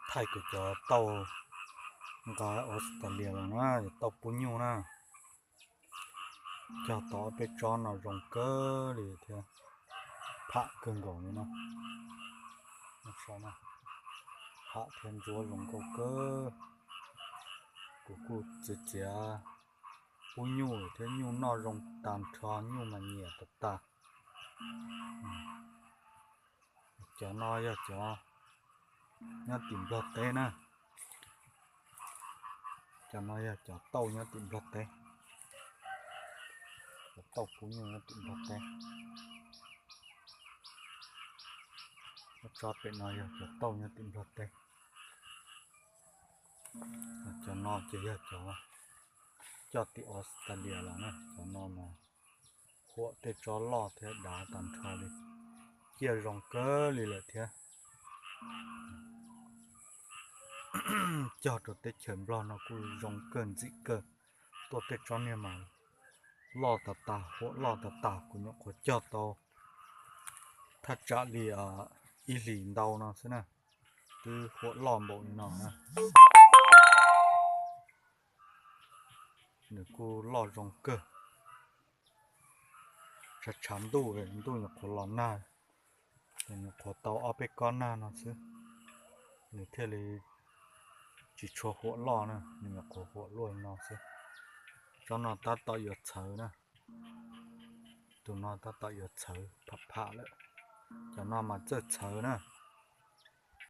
Thaij kuv cov tauj nqa Australia los na, tauj pub nyuj na. Cog tau ob peb tsob no zoo kawg li thiab, pham kawg nkaus li na. Pham thiab ntsuab zoo nkauj kawg. Kuv kuj txiav txiav pub nyuj thiab, nyuj noj zoo tag nrho, nyuj mas nyiam tas tas. Cov no yog cov nyob tim Nplog teb na. Cov no yog cov tauj nyob tim Nplog teb. Cov tauj pub nyuj nyob tim Nplog teb. Tsob pem no yog cov tauj nyob tim Nplog teb. Cov no ces yog cov coj tim Australia los na. Cov no mas huam tej tsob loj thiab dav tag nrho li, ciaj zoo kawg li lawm thiab. Cog rau teb chaws Nplog no kuj zoo kawg ntxim kawg. Tuaj tej tsob niag mas loj tas tas, huam loj tas tas, kuv nyuam qhuav cog tau thaj tsam li ib hlis ntau no xwb na, twb huam loj npaum li no na. Nws kuj loj zoo kawg. Tshav tshav ntuj, ntuj nyuam qhuav los nag, nws nyuam qhuav tau ob peb kob nag no xwb, nws thiaj li tsis tshua huam loj na, nws nyuam qhuav huam luaj li no xwb. Tsob no tab tom yuav txhawv na, tus no tab tom yuav txhawv pham pham lawm. Cov no mas txawj txhawv na,